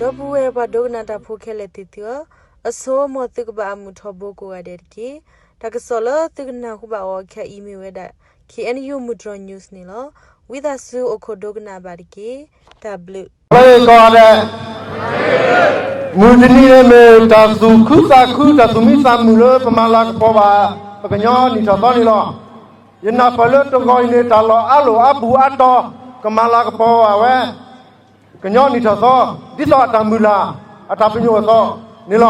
ဒီပုၢ်ဝဲၢ်ပှၤဒိကနၣ်တၢ်ဖိခဲလၢာ်သ့ၣ်သုဧၢ, အဆိ မ်သုကဘၣ်အမုာ်ထီဘိကိးဂၤဒဲးတက့ၢ်. တၢ်ကစီၣ်လၢသုကနၢ်ဟူဘၣ်အီၤခဲအံၤမ့ၢ်ဝဲဒၣ် K N U မုၢ်တြီၤ news န့ၣ်လီၤ. ဝံသးစူၤအိၣ်ခိးဒိကနၣ်ဘၣ်တက့ၢ်. တၢ်ဘျုး ကိးဂၤဒဲး, မုၢ်တနံၤန့ၣ်မ့ၢ်တၢ်သူၣ်ခုသးခု တၢ်သူၣ်မံသးမုာ်လၢပမၤလၤကပီၤဘၣ် ပကညီနံၣ်ထီၣ်သီန့ၣ်လီၤ. ယနၢ်ပၢၢ်လၢတဂီၤအံၤန့ၣ် တၢ်လီၢ်အါလိာ်အါပူၤအါတီၤ ကမၤလၤကပီၤဘၣ်ဝဲ ကညီနံၣ်ထီၣ်သီ ဒ်သိးအတၢ်မုၢ်လၢ် အတၢ်ပညိၣ်အသီန့ၣ်လီၤ.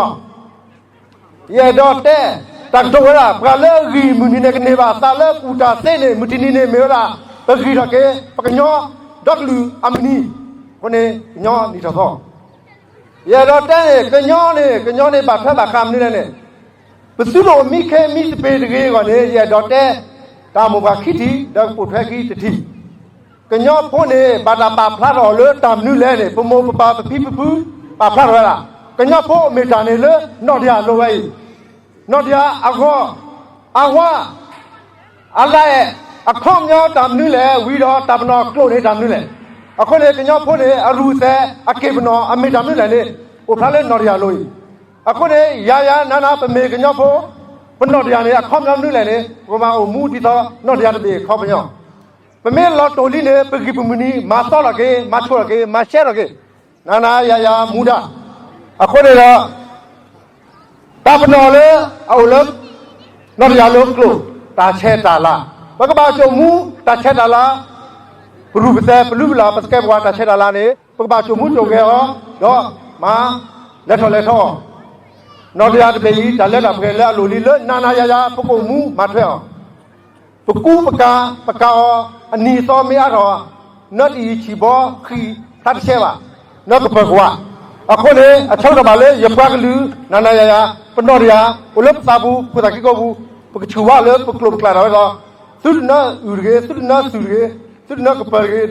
ယအဲၣ်ဒိးတဲ တၢ်ကတိၤဝဲဒၣ် ပှၤလၢအဂံၢ်မုၢ်နံၤန့ၣ် ကန့ၢ်ဘၣ်သးလၢကူၣ်တၢ်သ့န့ၣ် မုၢ်တနံၤန့ၣ်မ့ၢ်ဝဲဒၣ် ပဂံၢ်ထီၣ်က့ၤ ပကညီဒီကလုာ်အမုၢ်နံၤ, အဃိန့ၣ် ကညီနံၣ်ထီၣ်သီ ယအဲၣ်ဒိးတဲန့ၣ် ကညီန့ၣ် ကညီန့ၣ်ဘၣ်ထွဲဘၣ်ဃးမနုၤလဲၣ်န့ၣ်, ပသုတအိၣ်မံခ့မံသပ့ၤတဂ့ၤအဂီၢ်န့ၣ် ယအဲၣ်ဒိးတဲ တၢ်မိၢ်ပှၢ်ခံထံၣ် ဒီးကပိာ်ထွဲခံတထံၣ်, ကညီဖိန့ၣ် ဘၣ်တၢ်ပာ်ဖျါထီၣ်အီၤလၢတၢ်မနုၤလဲၣ်န့ၣ် ပမိၢ်ပပၢ်ပဖံပဖု ပာ်ဖျါထီၣ်ဝဲဒၣ် ကညီဖိအမ့ၢ်တၢ်န့ၣ်လၢနီၣ်တယၢ်လိၤဝဲအံၤ, နီၣ်တယၢ်အဂီၤ အဝါ အလါအဲၣ် အခီပညီတၢ်မနုၤလဲၣ် ဝံၤဒီးတၢ်ပနီၣ်ကျိာ်န့ၣ်တၢ်မနုၤလဲၣ်, အဃိန့ၣ် ကညီဖိန့ၣ် အရူၢ်သဲး အက့ၢ်ပနီၣ် အမ့ၢ်တၢ်မနုၤလဲၣ်န့ၣ် အိၣ်ဖျါလၢနီၣ်တယၢ်လိၤအံၤ, အဃိန့ၣ် ယၤယၤနၤနၤ ပမ့ၢ်ကညီဖိ ပနီၣ်တယၢ်န့ၣ် အခီပညီမနုၤလဲၣ်န့ၣ် ပကဘၣ်အိၣ်မူဒ်သိးနီၣ်တယၢ်တဘ့ၣ်အခီပညီ, ပမ့ၢ်လီၤတိၢ်လံန့ၣ် ပဂံၢ်ပမုၢ်နံၤ မၤသီထီၣ်က့ၤ မၤဆိၣ်ထီၣ်က့ၤ မၤရှဲထီၣ်က့ၤ, နၤနၤယၤယၤမူဒါ, အဃိန့ၣ်ဒီး တၢ်ပနီၣ်လၢ အအိၣ်လၢ နီၣ်တယၢ်လိၤကျိာ် တၢ်ဆဲးတၢ်လၤ, ပကဘၣ်ဆိၣ်မူ တၢ်ဆဲးတၢ်လၤ, ပရူၢ်ပသဲး ပလုၢ်ပလၢ် ပသကဲးပဝး တၢ်ဆဲးတၢ်လၤန့ၣ် ပကဘၣ်ဆိၣ်မူဆိၣ်ဂဲၤအီၤ ဒီးမၤလဲၤထီၣ်လဲၤထီအီၤ, နီၣ်တယၢ်တဘ့ၣ်အံၤ တၢ်လၢတၢ်ပှဲၤလၢအလိၣ်လံလၢနၤနၤယၤယၤ ပကအိၣ်မူမၤထွဲအီၤ ပကူပကၤ ပကၤအီၤ အနံၤအသီမ့ၢ်အါထီၣ် နတအံၤဆံၣ်ဘီဃံးဖျါတဆဲးဘၣ်, နကပၢၤကဝး, အဃိန့ၣ် အဆၢကတီၢ်ဘၣ်လၢယပှၤကလုာ် နၤနၤယၤယၤ ပနီၣ်တယၢ် အိၣ်လၢပသးပူၤ ဖိသၣ်ခံကိးပူၤ ပကဆူၣ်ဝါလၢပကျိာ်ပကျဲဒၣ်ဝဲဒီး သုတနၢအုၣ်တဂ့ၤ သုတနၢသူၣ်တဂ့ၤ သုတနၢကပၢၤတဂ့ၤဒီး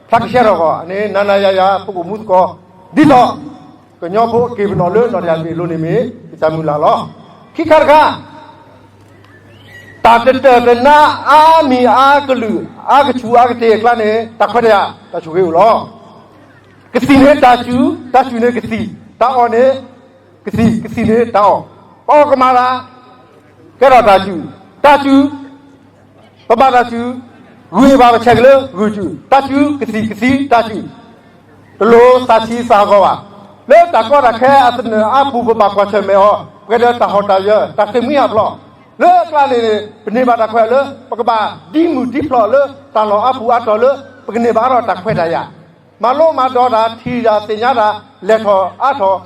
ဖျါကဆှဲထီၣ်အဂီၢ်န့ၣ် နၤနၤယၤယၤ ပကအိၣ်မူသကိး ဒ်သိး ကညီဖိက့ၢ်ပနီၣ်လၢနီၣ်တယၢ်တဘ့ၣ်အလိၤန့ၣ်မ့ၢ် ကစၢ်မုၢ်လၢ်လီၤ. ခံခါတခါ တၢ်တတၢၢ်တနါအါမံၤအါကလုာ် အါကဆူၣ်အါကတ့ၢ်အကျါန့ၣ် တၢ်ခွဲးတၢ်ယာ် တၢ်ဆိၣ်ဂ့ၤအိၣ်လီၤ. ကသံၣ်န့ၣ်တၢ်စူၣ်, တၢ်စူၣ်န့ၣ်ကသံၣ်, တၢ်အီၣ်န့ၣ် ကသံၣ်, ကသံၣ်န့ၣ်တၢ်အီၣ်, ပအီၣ်ကမၣ်တၢ် ကဲထီၣ်တၢ်စူၣ်, တၢ်စူၣ် ပဘၣ်တၢ်စူၣ်, ဂုၢ်ဘၣ်ပဆဲးက့ၤလၢဂုၢ်စူၣ်, တၢ်စူၣ်ကသံၣ်ကသံၣ်တၢ်စူၣ်, တလိၣ်သးဆံးသးဟီၣ်ကီးဘၣ်. လၢတၢ်ကီတၢ်ခဲအသနၢၣ်အါပူၤ ပဘၣ်ကွၢ်ဆၢၣ်မဲာ်အီၤ ပှဲၤဒီးတၢ်ဟီၣ်တၢ်ယၢၤ တၢ်ဃ့ၢ်မှံဟးဖျိး လၢအကျါန့ၣ် ပန့ၢ်ဘၣ်တၢ်ခွဲးလၢ ပကဘၣ်ဒ်မုၢ်ဒ်ဖျိးလၢတၢ်လီၢ်အါပူၤအါတီၤလၢ ပကန့ၢ်ဘၣ်အါထီၣ်တၢ်ခွဲးတၢ်ယာ် မၤလိမၤဒိးတၢ် ထံၣ်တၢ်သ့ၣ်ညါတၢ် လဲၤထီၣ်အါထီၣ်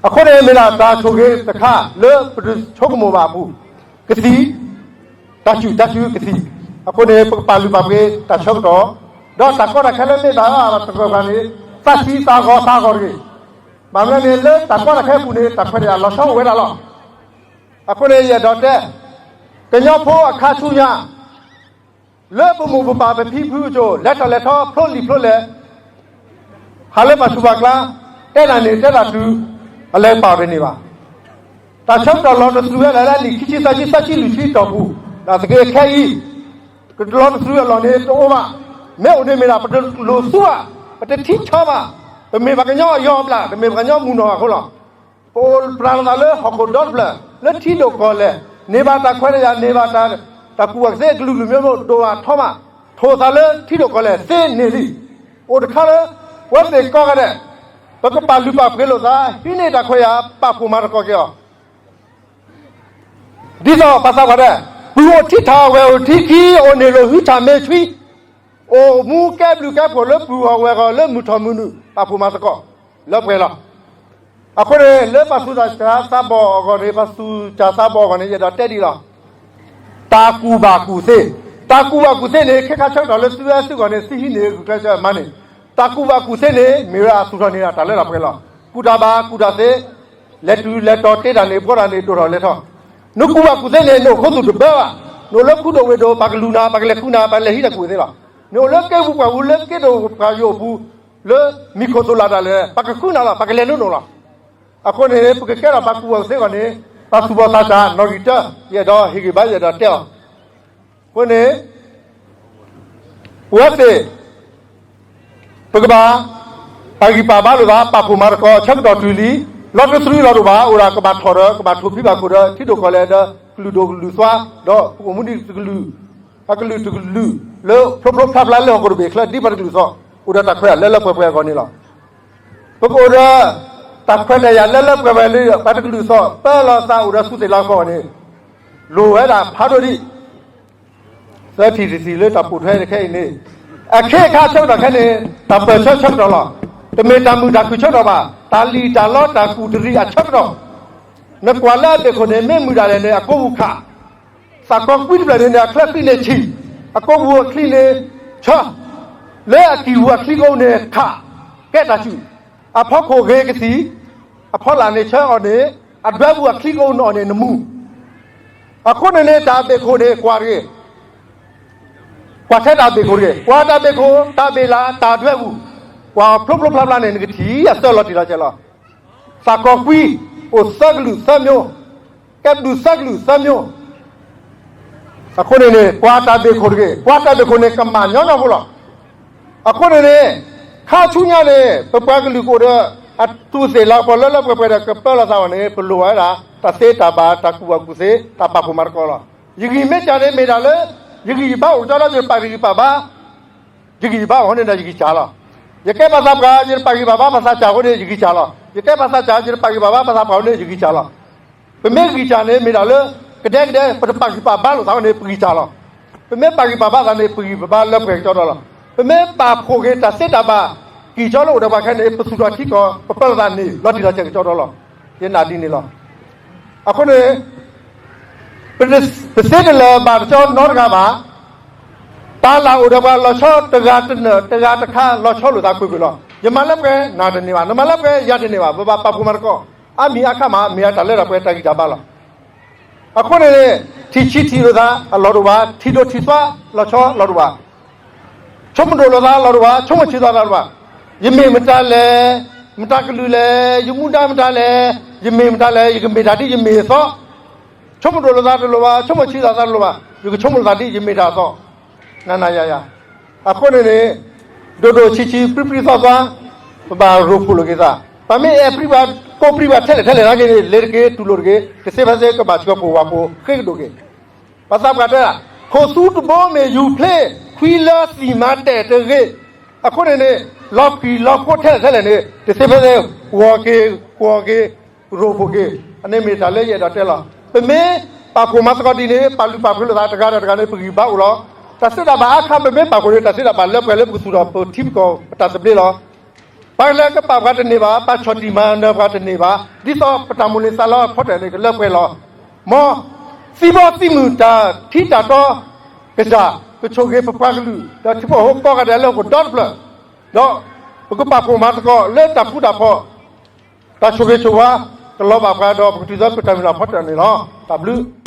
အဃိန့ၣ်မ့ၢ်ဒၣ်တၢ်ဆိၣ်ဂ့ၤတခါလၢပတဆိကမိၣ်ဘၣ်အပူၤ, ကသံၣ်, တၢ်စူၣ် တၢ်စူၣ်ကသံၣ်, အဃိန့ၣ် ပကပာ်လုၢ်ပာ်ပှ့ၤတၢ်ဆၢကတီၢ်, ဒီးတၢ်ကီတၢ်ခဲလၢမ့ၢ်ဘၣ်တကီၢ်ခါန့ၣ် သးဆံးသးဂီၤသးဂီၤတဂ့ၤ, ဘၣ်မနုၤန့ၣ် လၢတၢ်ကီတၢ်ခဲအပူၤန့ၣ် တၢ်ခွဲးတၢ်ယာ်လီၤဆီအိၣ်ဝဲဒၣ်လီၤ. အဃိန့ၣ် ယအဲၣ်ဒိးတဲ ကညီဖိအခါဆူညါ လၢပမိၢ်ပပၢ်ပဖံပဖုအစိၤ လဲၤထီၣ်လဲၤထီ ဖျိလံာ်ဖျိလဲၢ် ဟးလၢပှၤဆူးပှၤကျါ တဲတၢ်န့ၣ်တဲတၢ်တုၤ အလဲၤပာ်အီၤတန့ၢ်ဘၣ်. တၢ်ဆၢကတီၢ်လီၤတသရူးဝဲဒၣ်လၢအနံၣ်ခံဆံသၢဆံသၢဆံလွံၢ်ဆံတီၢ်ပူၤ ဒီးသက့ခဲအံၤ ကလီၤတသရူးအလီၢ်န့ၣ်တအိၣ်ဘၣ်. မ့ၢ်အိၣ်န့ၣ်မ့ၢ်ဒၣ် ပတလိၣ်သူဘၣ်, ပတထံၣ်ဆီဘၣ်, ပမ့ၢ်ပှၤကညီအယီၤအဘျၣ်, ပမ့ၢ်ပှၤကညီမုၢ်နီၢ်အဃိလီၤ. ပအိၣ်ပြးလိာ်သးလၢဟီၣ်ခိၣ်ဒီတဖျၢၣ် လၢထံဒိၣ်ကီၢ်လဲၢ်, န့ၢ်ဘၣ်တၢ်ခွဲးတၢ်ယာ်, န့ၢ်ဘၣ်တၢ်ကူၣ်ဘၣ်ကူၣ်သ့အကလုာ်ကလုာ်မ့ၢ်ဒိၣ်ဘၣ်ထီဘၣ်, ထိၣ်သးလၢထံဒိၣ်ကီၢ်လဲၢ်သ့န့ၢ်လံ. အိၣ်တခါလၢ ပဝဲသ့ၣ်ကိးဂၤဒဲး ပကပာ်လုၢ်ပာ်ပှ့ၤလိာ်သး ဟံးန့ၢ်တၢ်ခွဲးတၢ်ယာ် ပာ်ဖှိၣ်မၤသကိးက့ၤအီၤ ဒ်သိးပှၤသးပှၢ်တဲ, ပုၢ်အိၣ်ထံထၣ်ဝဲၢ်အိၣ်ထံခံ, အိၣ်န့ၢ်လိာ်ဟုထၣ်မ့ၢ်ဆွံ, အိၣ်မူကဲဘျုးကဲဖှိၣ်လၢပုၢ်ဂီၢ်ဝဲၢ်ဂီၢ်လၢမုၢ်ထီၣ်မုၢ်နုာ် ပာ်ဖှိၣ်မၤသကိး လၢပှဲၤလီၤ. အဃိန့ၣ် လၢပသူၣ်စၢ်သးဘီၣ်အဂီၢ်န့ၣ် ပသူၣ်စၢ်သးဘီၣ်အဂီၢ်န့ၣ် ယအဲၣ်ဒိးတဲဒ်လီၤ. တၢ်ကူၣ်ဘၣ်ကူၣ်သ့, တၢ်ကူၣ်ဘၣ်ကူၣ်သ့န့ၣ် ခဲခါဆၢကတီၢ်လၢသုဝဲသုဂီၢ်န့ၣ် သုဟံးန့ၢ်ဂုာ်ကျဲးစၢးမၤန့ၢ်, တၢ်ကူၣ်ဘၣ်ကူၣ်သ့န့ၣ် မ့ၢ်ဝဲဒၣ်သူၣ်ထီၣ်န့ၢ်ဒၣ်တၢ်လၢတၢ်ပှဲၤလီၤ. ကူၣ်တၢ်ဘၣ်ကူၣ်တၢ်သ့, လဲၤတုၤလဲၤတီၤတ့တၢ်န့ၣ် ဘှီတၢ်န့ၣ် ဒိၣ်ထီၣ်လဲၤထီၣ်, နကူၣ်ဘၣ်ကူၣ်သ့န့ၣ် နအိၣ်ခူသူၣ်တဘၢဘၣ်, နအိၣ်လၢခူဒိၣ်ဝ့ၢ်ဒိၣ် ပှၤကလူၤနၤ ပှၤကလဲၤဃုနၤ ပှၤလဲၤဟံးတၢ်ကူၣ်သ့လီၤ. နအိၣ်လၢက့ပူၤပှၢ်ပူၤ လၢက့ဒိၣ်ပှၢ်ယိာ်ပူၤ လၢမံၤခိၣ်သိၣ်လၢ်တၢ်လဲၣ် ပှၤကဃုနၤလီၤ ပှၤကလဲၤနုာ်နအိၣ်လီၤ. အဃိန့ၣ် ပကကဲထီၣ်ပှၤကူၣ်ဘၣ်ကူၣ်သ့အဂီၢ်န့ၣ် ပှၤသူၣ်ဘီၣ်သးစၢ်နီၣ်ဂံၢ်တၢ ယအဲၣ်ဒိးဟ့ၣ်ဂံၢ်ဘါ ယအဲၣ်ဒိးတဲအီၤ. အဃိန့ၣ် ပဝဲသ့ၣ် ပကဘၣ် ပာ်ဂံၢ်ပာ်ဘါလိာ်သး ပာ်ဖှိၣ်မၤသကိး ဆၢကတီၢ်တုၤလံ, လီတသရံလီၤဒိၣ်ဘၣ် အိၣ်ဒၣ်ကဘၣ်ထီၣ်ဒီး ကဘၣ်ထိၣ်ဖံးဘၣ်ခိၣ်ဒီး ထံဒိၣ်ကီၢ်လဲၢ်ဒီး ကလုာ်ဒိၣ်ကလုာ်သွါ ဒီးပအိၣ်မူဒ်တကလုာ် အကလုာ်တကလုာ် လၢဖျိဖျိဖျါဖျါလၢဟီၣ်ခိၣ်တဘ့ၣ်အချၢ ဒ်ပှၤတကလုာ်အသိး အိၣ်ဒီးတၢ်ခွဲးတၢ်ယာ်လၢလၢပှဲၤပှဲၤအဂီၢ်န့ၣ်လီၤ. ပကအိၣ်ဒီး တၢ်ခွဲးတၢ်ယာ်လၢလၢပှဲၤပှဲၤလၢ ပှၤတကလုာ်အသိး ပၢလီၤသးအိၣ်ဒီးသူးသ့ၣ်လၤကပီၤန့ၣ် လိၣ်ဝဲဒၣ်ဖးဒိၣ်ဒံး သၢထံၣ်တထံၣ်လၢတၢ်ပိာ်ထွဲတခဲအံၤန့ၣ် အခ့အခါဆၢကတီၢ်ခဲန့ၣ် တၢ်ပၢၢ်ဆၢဆၢကတီၢ်လီၤ. တမ့ၢ်တၢ်မုာ်တၢ်ခုၣ်ဆၢကတီၢ်ဘၣ်, တၢ်လံၣ်တၢ်လီတၢ်ကူၣ်တရံးအဆၢကတီၢ်, နကွၢ်လၢအဘ့ၣ်ခိၣ်န့ၣ် မ့ၢ်မုာ်ဒၣ်လဲာ်န့ၣ် အကိးပူၤခး, သးကီးကွံတဖျၢၣ်န့ၣ်န့ၣ် အချၢဃံန့ၣ်ဆံး, အကိးပူၤအချံန့ၣ်ဆၢ, လၢအကံၢ်ပူၤအချံကိးန့ၣ်ခး, ကဲတၢ်ဆူၣ်, အဖီခိၣ်ဂ့ၤကသံၣ်, အဖီလာ်န့ၣ်ဆၢအီၤန့ၣ်, အဒွဲပူၤအချံကိးန့ၣ်အီၤန့ၣ်နမူၤ အဃိန့ၣ်န့ၣ် တၢ်ဘ့ၣ်ခိၣ်န့ၣ် ကွၢ်တဂ့ၤ, ကွၢ်ထဲတၢ်ဘ့ၣ်ခိၣ်တဂ့ၤ, ကွၢ်တၢ်ဘ့ၣ်ခိၣ် တၢ်ဘ့ၣ်လၢတၢ်ဒွဲပူၤ, ကွၢ်ဖျိဖျိဖျါဖျါန့ၣ် နကထံၣ်အဆၢလီၤတံၢ်လီၤဆဲးလီၤ. သးကီးကွံ အိၣ်သၢကလုာ်သၢမျိုး, ကဲဘျုးသၢကလုာ်သၢမျိုး အဃိန့ၣ်န့ၣ် ကွၢ်တၢ်ဘ့ၣ်ခိၣ်တဂ့ၤ, ကွၢ်တၢ်ဘ့ၣ်ခိၣ်န့ၣ် ကမၣ်ညီညီဖိလီၤ. အဃိန့ၣ်န့ၣ် ခါဆူညါန့ၣ် ပပှၤကလုာ်ကအိၣ်ဒီး အသူးသ့ၣ်လၤကပီၤလၢလၢပှဲၤပှဲၤဒီး ကပၢလီၤသးအီၤန့ၣ် ပလိၣ်ဝဲဒၣ် တၢ်သ့တၢ်ဘၣ် တၢ်ကူၣ်ဘၣ်ကူၣ်သ့ တၢ်ပာ်ဖှိၣ်မၤသကိးလီၤ. ယဂံၢ်မ့ၢ်စၢ်န့ၣ် မ့ၢ်ဒၣ်လၢ ယဂံၢ်ယဘါအိၣ်ကဒီးဒီး ယတပာ်ဂံၢ်ပာ်ဘါ ယဂံၢ်ယဘါအဃိန့ၣ်ဒီး ယဂံၢ်စၢ်လီၤ. ယကဲပှၤသးပှၢ် ယတပာ်ဂံၢ်ပာ်ဘါပှၤသးစၢ်အဃိန့ၣ် ယဂံၢ်စၢ်လီၤ. ယကဲပှၤသးစၢ် ယတပာ်ဂံၢ်ပာ်ဘါပှၤသးပှၢ်အဃိန့ၣ် ယဂံၢ်စၢ်လီၤ. ပမ့ၢ်ဂံၢ်စၢ်န့ၣ် မ့ၢ်ဒၣ်လၢ ကဒဲကဒဲ ပတပာ်ဂံၢ်ပာ်ဘါလိာ်သးအဃိန့ၣ် ပဂံၢ်စၢ်လီၤ. ပမ့ၢ်ပာ်ဂံၢ်ပာ်ဘါသးန့ၣ် ပဂံၢ်ပာ်ဘါလၢပှဲၤကကၠီဒီးလီၤ. ပမ့ၢ်ပာ်ဖှိၣ်က့ၤတၢ်သ့တၢ်ဘၣ် ကံၢ်ကၠီလၢအိၣ်ဒီးပှၤခဲန့ၣ် ပသူၣ်ထီၣ်ထံကီၢ် ပပၢလီၤသးန့ၣ် လီၤတံၢ်လီၤဆဲးကကၠီဒီးလီၤ. ယနာ်ဒ်န့ၣ်လီၤ. အဃိန့ၣ် ပသ့တလၢာ်ဘၣ်တကၠီနီတဂၤဘၣ်. တၢ်လၢအိၣ်ဒီးပှၤလီၤဆီတဂၤတနၢၤ တဂၤတခါ လီၤဆီလိာ်သးကွ့ၢ်ကွ့ၢ်လီၤ. ယမၤလၢပှဲၤနၤတန့ၢ်ဘၣ်, နမၤလၢပှဲၤယၤတန့ၢ်ဘၣ်. ပဘၣ်ပာ်ဖှိၣ်မၤသကိး အါမံၤအါခါမး မ့ၢ်အတၢ်လၢတၢ်ပှဲၤတၢ်ဂံၢ်တၢ်ဘါလီၤ. အဃိန့ၣ်န့ၣ် ထံၣ်ဆံးထံၣ်လိာ်သးအလီၢ်တအိၣ်ဘၣ်, ထံၣ်ဒိၣ်ထံၣ်သွါ လီၤဆီလီၤတအိၣ်ဘၣ်. ဆိကမိၣ်ဒိၣ်လိာ်သးလီၤတအိၣ်ဘၣ်, ဆိကမိၣ်ဆံးသးလီၤတအိၣ်ဘၣ်. ယမ့ၢ်မတၤလဲၣ်, မတၤကလုာ်လဲၣ်, ယမူဒါမတၤလဲၣ်, ယမ့ၢ်မတၤလဲၣ်, ယကမ့ၢ်တၢ်ဒ်ယမ့ၢ်အသိး, ဆိကမိၣ်ဒိၣ်လိာ်သးတလိၣ်ဘၣ်, ဆိကမိၣ်ဆံးသးတလိၣ်ဘၣ်, ယကဆိကမိၣ်သးဒ်ယမ့ၢ်တၢ်အသိး, နၤနၤယၤယၤ. အဃိန့ၣ်န့ၣ် ဒိၣ်ဒိၣ်ဆံးဆံး ပြံပြံသွါသွါ ပဘၣ်ရိဖှိၣ်လိာ်က့ၤသး, ပမ့ၢ်အဲၣ်ပြံပှၤ ကိးပြံပှၤထဲလဲၣ်ထဲလဲၣ်နာ်က့န့ၣ် လဲၤတက့ၤတူၢ်လိာ်တက့ၤ, ကသ့ဖဲသ့ကဘၣ်စှၤပှိၢ်ဝးပှိၢ်ဃ့ကဒိၣ်က့ၤ. ပှၤသးပှၢ်တဲဒၣ် ခိၣ်သူတဘိမ့ၢ်ယူၤဖျ့, ခွံလၢသံၣ်မၤတဲာ်တဂ့ၤ. အဃိန့ၣ်န့ၣ် လီၤဖှံလီၤဖိထဲလဲၣ်ထဲလဲၣ်န့ၣ် တသ့ဖဲသ့ ဝီၤက့ၤ ကွီၤက့ၤ ရိဖှိၣ်က့ၤ, အန့ၣ်မ့ၢ်တၢ်လၢယအဲၣ်ဒိးတဲလီၤ. ပမ့ၢ်ပာ်ဖှိၣ်မၤသကိးဒ်န့ၣ် ပာ်လုၢ်ပာ်ပှ့ၤလိာ်သးတဂၤဒီးတဂၤန့ၣ် ပဂံၢ်ဘါအိၣ်လီၤ. တၢ်သ့တၢ်ဘၣ်အါခါ ပမ့ၢ်ပာ်ဖှိၣ်န့ၣ် တၢ်သ့တၢ်ဘၣ်လၢပှဲၤလၢပကသူၣ်ထီၣ်ပထံပကီၢ်ပတၢ်သဘျ့လီၤ. ပှၤလၢကပာ်ပှၤတန့ၢ်ဘၣ်, ပာ်ဆီၣ်တံၢ်မၤနၢၤပှၤတန့ၢ်ဘၣ်, ဒ်သိးပတၢ်မိၣ်န့ၢ်သးလီၤဖီတၢၣ်န့ၣ် ကလၢပှဲၤလီၤ. မ်သံဘီသံမုၢ်တၢ်ထံတၢ်တီ ကစၢ် ကဆိၣ်ဂ့ၤပပှၤကလုာ် ဒီးထံဖိကီၢ်ဖိကိးဂၤဒဲးလၢဟီၣ်ခိၣ်ဒီတဖျၢၣ်, ဒီးပကပာ်ဖှိၣ်မၤသကိးလၢတၢ်ဃူတၢ်ဖိး, တၢ်ဆိၣ်ဂ့ၤဆိၣ်ဝါ ကလီၤဘၣ်ပှၤဒီး ပကတုၤဆူတၢ်မုၢ်လၢ်ဖီတၢၣ်န့ၣ်လီၤ. တၢ်ဘျုး